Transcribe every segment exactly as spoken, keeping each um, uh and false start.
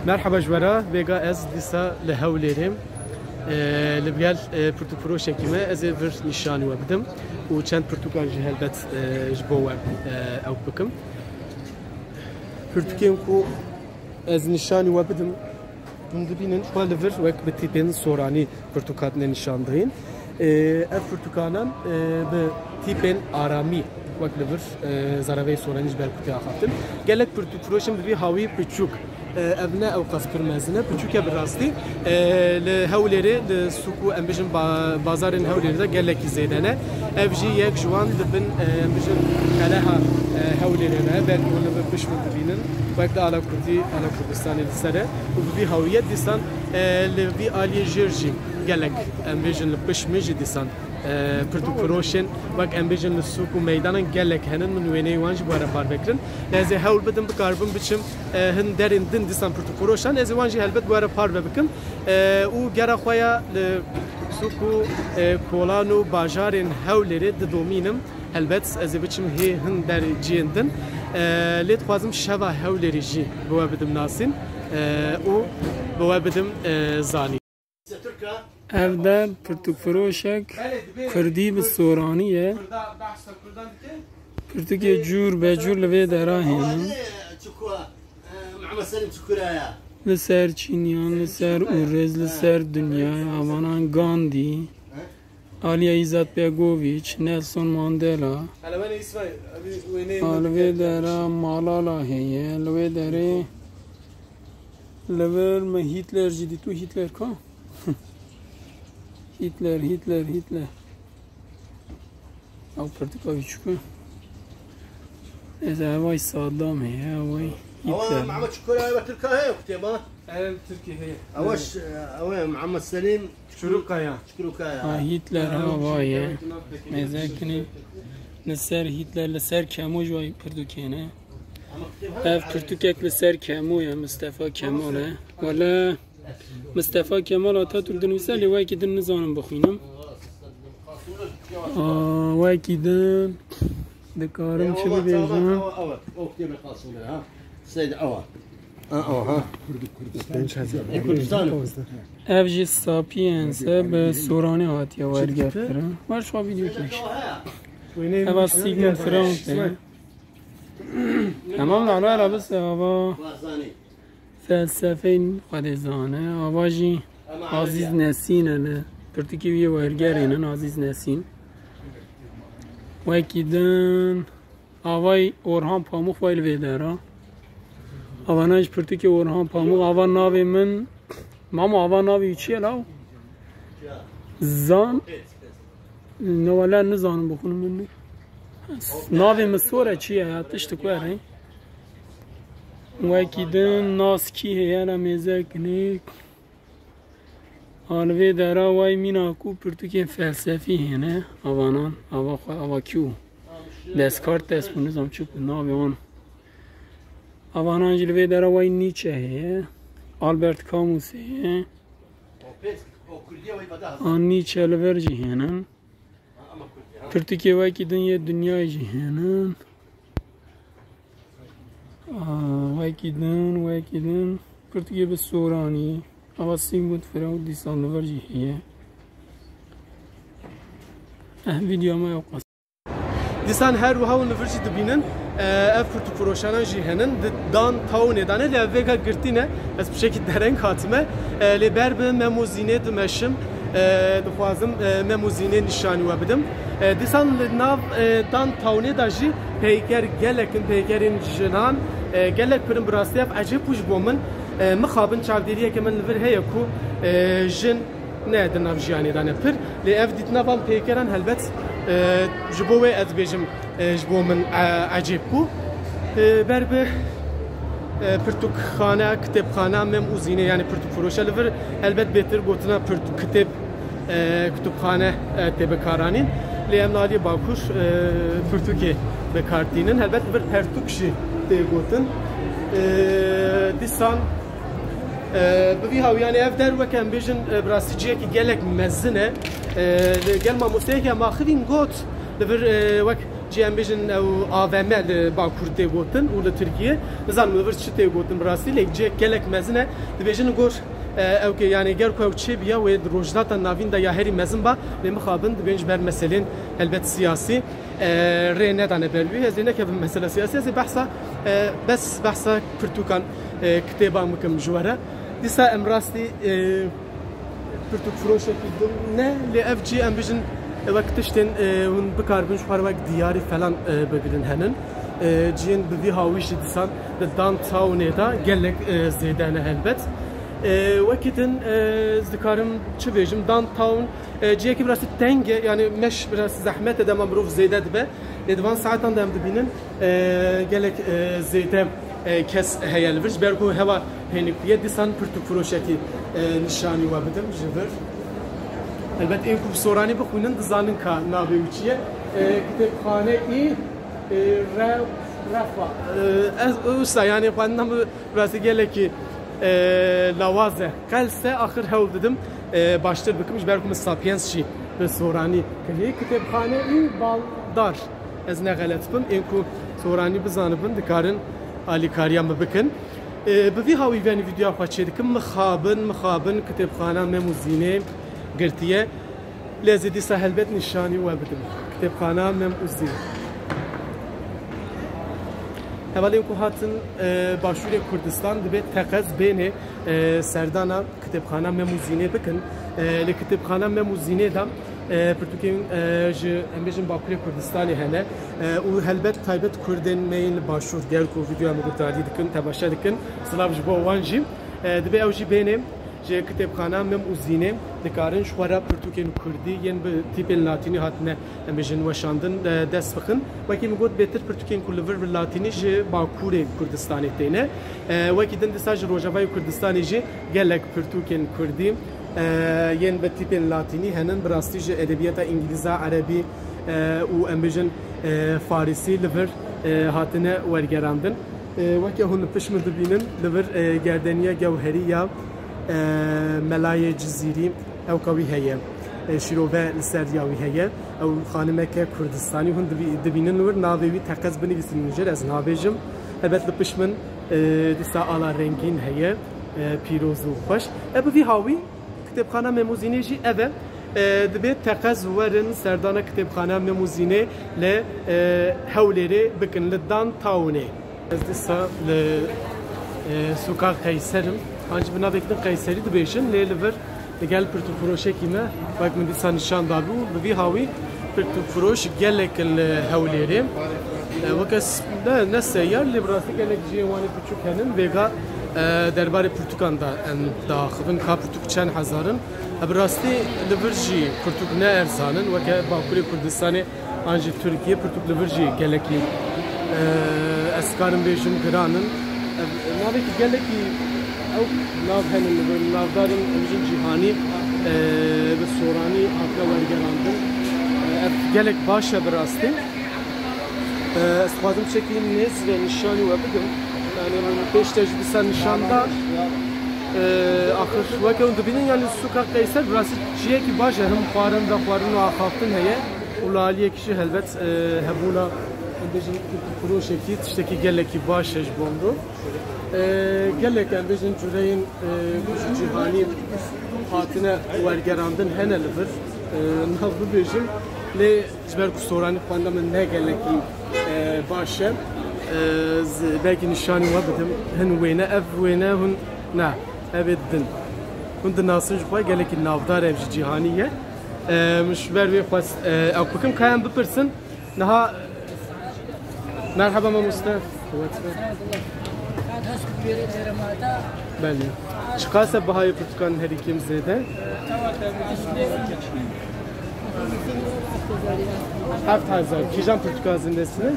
Merhaba ji we re, vêga ez dîsa li Hewlêrê, e, li gel, e, pirtûkfiroşekî me, ez ê vir nîşanî we bidim û çend pirtûkan jî helbet, e, ji bo we, e, ew bikim. Pirtûkên ku ez nîşanî we bidim, hûn dibînin xwe li vir wek bi tîpên soranî pirtûk hatine nîşandayîn. E, ev pirtûkanan, e, bi tîpên aramî wek li vir, e, zareveyê soranî ji ber kutê axaftin. Gelek pirtûkfiroş in bi vî hawî piçûk. E, ev ne ew qas pir mezin e, piçûk e bi rastî. E, li Hewlêrê, li sûk û em bijin ba-, bazarên Hewlêrê de gelekî zêde ne. Ev jî yek ji wan di bin, e, em bijin qeleha, e, Hewlêrê de, belkî hûn li vir pişt min dibînin. Wek di ala Kurdî, ala Kurdistanê li ser e. Û bi vî hawiyet dîsan, e, li vî aliyê jêr jî gelek, em bêjin li pişt min jî dîsan, e, pirtûkfiroşên, wek em bêjin li sûk û meydanan gelek henin, min wêneyê wan jî bi we re parve kirin. Lê ez ê hewl bidim bikaribim biçim, e, hin derên din dîsan pirtûkfiroşan, ez ê wan jî helbet bi we re parve bikim. E, û gera xwe ya li sûk û, e, kolan û bajarên Hewlêrê didomînim. Helbet ez ê biçim hê hin der ciyên din. E, lê dixwazim şeva Hewlêrê jî bi we bidim nasîn, e, û bi we bidim, e, zanîn. Ev der pirtûkfiroşek Kurdî bi soranî ye. Pirtûkê cûr be cûr li vê dera hêne. Li ser çîniyan, li ser ûriz, li ser dinyayê, avanan Gandî, Alîya Îzat Begoviç, Nelson Mandela, a, li vê dera Malala heye, li wê derê li vir me Hitler jî dîtû, Hitler ka? Hitler, Hitler, Hitler. Ew pirtûka wî çi ku? Ez eva Saddam heye, ew Hitler. Ama Çukur ev Tirka heye kutêba. Ev Tirkî heye. Ewa ş-, ew Muhammed Selim Çukurukaya. Çukurukaya. Ha, Hitler ha, va ye. Mêzekinî li ser Hitler, li ser Kemo ji wayî pirtûkê ne. Ev pirtûkek li ser Kemo ye, Mustafa Kemal e. Wele Mustafa Kemal Atatürk dinivîse, lê wekî din nizanim bixwînim. Aa, wekî din dikarim çi bibêjim? Ewa, ewa, ewa. O kutêbê Qasim Bey, ha. Seyd, ewa. Ha, ewa, ha. Kurdistan. Ev jî Sapiense bi soranî hatiye wergerkirin. Ver şu vîdeo çek. Eva Sigmund Freud e. Tamam la, la, la, bes ava. Felsefeyên xwe dê zane. Ava jî Aziz Nesîn e, li pirtûkê wî yê wergerînin Aziz Nesîn. Wekî din avay Orhan Pamuk vay li vê dera. Avana ji pirtûkê Orhan Pamuk, ava navê min, mamo, ava navê wî çi ye law? Zan. Ne, wele nizanim bixwînim min. Navê min sor e, çi ye ya, tiştik were. Wekî din nas kî heye, la mêzekinê. A li vê dera way mîna ku pirtûkên felsefî hêne, avanan, ava xwe, ava kî û Descartes bû, nizam çi ku navê wan. Avanan jî li vê dera way Nietzsche heye, Albert Camus heye. An Nietzsche li vir jî hênin. Pirtûkê wekî din yê dinyayê jî hênin. Aa, wekî din, wekî din. Pirtûkê bi soranî. Ava Sigmund Freud dîsan li vir jî heye. Eh, vîdyoya me ew qas. Dîsan her wiha hûn li vir jî dibînin, e, ev pirtûkfiroşanan jî henin. Di downtownê de ne, lê ev vêga girtî ne. Ez bi şekî dereng hatime. E, lê ber bi Mem û Zînê dimeşim. E, dixwazim, e, Mem û Zînê nîşanî we bidim. E, dîsan li nav, e, downtownê de jî peyker gelek in, peykerên jinan, e, gelek pir in. Bi rastî ev ecêb bû ji bo min. E, mixabin çavdêriyeke min li vir heye ku, e, jin ne di nav jiyanê de ne pir, lê ev dîtina van peykeran helbet, e, ji bo wê ez dibêjim, e, ji bo min, e, ecêb bû. E, ber bi, e, pirtûkxane, kitêbxana Mem û Zînê, yanî pirtûkfiroşa li vir helbet bêtir gotina pirtûk, kitêb, e, kutubxane, e, tê bikaranîn. Lê em li aliyê Bakur, e, pirtûkê bi kar tînin. Helbet li vir pertûk jî tê gotin. E, dîsan, e, bi vî hawiyanê ev der weke em bêjin, e, bi rastî cihekî gelek mezin e. E, li gel mamosteyeke em axivîn got, li vir, e, wek Cî em bêjin ew A V M li Bakur tê gotin û li Tirkiyê, nizanim li vir çi tê gotin bi rastî, lê cihek gelek mezin e. Dibêjin li gor, e, ew ke, yanî ger ku ew çêbiya wê di Rojhilata Navîn de ya herî mezin ba, lê mixabin dibên ji ber meselên helbet siyasî, e, rê nedane ber wî. Ez ê nekevim mesela siyasî, ez ê behsa, e, bes behsa pirtûkan, e, kitêban bikim ji we re. Dîsa em rastî, e, pirtûkfiroşekî din ne, lê ev cî em bijin, e, wek tiştên, e, hûn bikaribin ji xwe re wek diyarî falan, e, bigirin henin. E, ciyên bi vî hawî jî dîsan di downtownê de gelek, e, zêde ne helbet. E, wekî din, e, ez dikarim çi bêjim, downtown, e, ciyekî bi rastî teng e, yanî meş bi rastî zehmet e, dema mirov zêde dibe. Lê di van saetan de em dibînin, e, gelek, e, zêde, e, kes heye li vir. Ji ber ku hewa hênik bûye, dîsan pirtûkfiroşekî, e, nîşanî we bidim ji vir. Helbet ên ku bi soranî bixwînin dizanin ka navê wî çi ye. E, kitêbxane î, e, re-, refa. E, ez wisa, yanî xwendina min rastî gelekî, e, lawaz e. Qels e, axir hewl didim, e, baştir bikim, ji ber ku min Sapiens jî bi soranî kirî. Kitêbxane î baldar. Ez ne xelet bim, ên ku soranî bizanibin, dikarin alîkariya min bikin. E, bi vî hawî venî vîdyoya xwe çêdikim, mixabin, mixabin kitêbxana Mem û Zînê girtiye. Lê ez ê dîsa helbet nîşanî we bidim. Kitêbxana Mem û Zîn. Hevalên ku hatin, e, Başûrê Kurdistan, dibê teqez bênê, e, serdana kitêbxana Mem û Zînê bikin. E, li kitêbxana Mem û Zînê de, e, pirtûkên, e, ji, em bêjin, Bakurê Kurdistanê hene. E, û helbet taybet Kurdên me yên li Başûr, ger ku vîdyoya min guhdarî dikin, temaşe dikin, silav ji bo wan jî. E, dibê ew jî bênê ji kitêbxana Mem û Zînê, dikarin ji xwe re pirtûkên kurdî yên bi tîpên latînî hatine, em bêjin, weşandin, e, dest bixin. Wekî min got, bêtir pirtûkên ku li vir bi latînî ji Bakurê Kurdistanê têne. E, wekî din dîsa ji Rojavayê Kurdistanê jî gelek pirtûkên kurdî, e, yên bi tîpên latînî henin, bi rastî ji edebiyata îngilîza, erebî, e, û, em bêjin, e, farisî li vir, e, hatine wergerandin. E, weke hûn li pişt min dibînin, li vir, e, gerdeniya gewherî ya, e, Melayê Cizîrî, ewka wî heye. E, şîrove li ser ya wî heye. Ew xanimeke Kurdistanî, hûn dibî-, dibînin li vir, navê wî teqez binivîsin min jê re, ez nabêjim. Helbet li pişt min, e, dîsa ala rengîn heye, e, pîroz û xweş. E, bi vî hawî kitêbxana Mem û Zînê jî ev e. E, dibê teqez werin serdana kitêbxana Mem û Zînê li, e, Hewlêrê bikin, li downtownê. Ez dîsa li, e, sûka Qeyser im. An jî bi navek din Qeyserî dibêjin, lê li vir digel pirtûkfiroşekî me, wek min dîsa nîşan dabû, bi vî hawî pirtûkfiroş gelek li Hewlêrê. E, weke s-, ne, ne seyar, lê bi rastî gelek cihê wan ê piçûk henin. Vêga, e, derbarê pirtûkan de em diaxivin, ka pirtûk çend hezar in. E, bi rastî li vir jî pirtûk ne erzan in, weke Bakurê Kurdistanê an jî Tirkiye, pirtûk li vir jî gelekî, e, ez karim bêjim, giran in. Ev navekî gelekî ew nav henin li vir, navdar in, em jî cîhanî, e, bi soranî hatiye wergerandin. E, ev gelek baş e bi rastî. E, ez dixwazim çekî nêz ve nîşanî we bidim. Yani min pêş te jî dîsa nîşan da. E, axir weke hûn dibînin, yani sûka Qeyser bi rastî ciyekî baş e. Him xwarin, vexwarin û axaftin heye. Û li aliyekî jî helbet, e, hebûna, em bêjin, firoşekî tiştekî gelekî baş e ji bo min re. E, gelek, em bêjin, cureyên, e, ku ji cîhanî hatine wergerandin hene li vir. E, nav bibêjim. Lê ji ber ku soranî xwenda min ne gelekî, e, baş e. E, z-, belkî nîşanî we bidim. Hin wêne, ev wêne hûn, na, ev ê din. Hûn dinasin ji xwe, gelekî navdar e, ev ji cîhanî ye. E, min ji ber wê xwest, e, ew bikim. Ka em bipirsin, niha, merheba mamoste. Belê. Çiqas e bihayê pirtûkan herî kêm zêde? Heft hezar. Kîjan pirtûka Aziz Nesin e?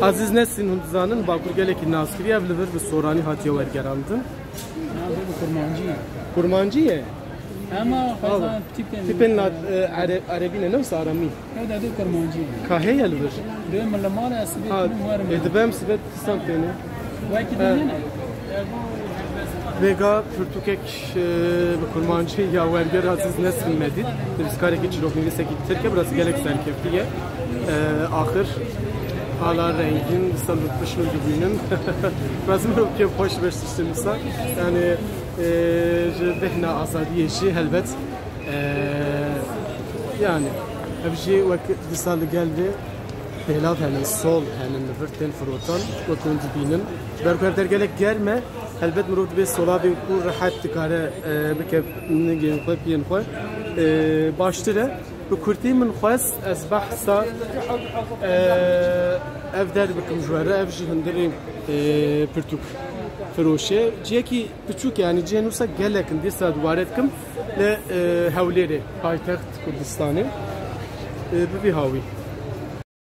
Aziz Nesin, hûn dizanin, Bakur gelekî naskirî, ev li vir bi soranî hatiye wergerandin. Kurmancî ye. Kurmancî ye? Ama xwezan tîpên, tîpên lat-, e, ere-, erebî ne, ne wisa aramî? Ew de dê kurmancî ye. Ka heye li vir? Dê min li mal e, sibê Ha, tînim werim. Ê, dibem sibet dîsan têne. Wekî Ha. Dinê ne? Vêga pirtûkek, e, bi kurmancî ya werger Aziz Nesin me dît. Nivîskarekî, çîroknivîsekî tirk e, bi rastî gelek serkeftî ye. Axir hala rengîn, dîsa li pişt min dibînim. Bes mirov kêfxweş be tiştê wisa. Yani, e, ji bêhna azadiyê jî helbet. E, yani, ev jî wek dîsa li gel vê pêlav henin, sol henin, li vir tên firotan, wek hûn dibînin. Ji ber ku ev der gelek germ e, helbet mirov dibê solavên ku rehet dikare, e, bike nigên xwe, piyên xwe, e, baştir e. Bi kurtî min xwest ez behsa, e, ev der bikim ji we re, ev jî hundirê, e, pirtûk firoşê. Ciyekî piçûk e, yani cihên wisa gelek in, dîsa dubare dikim li, e, Hewlêrê, paytext Kurdistanê, e, bi vî hawî.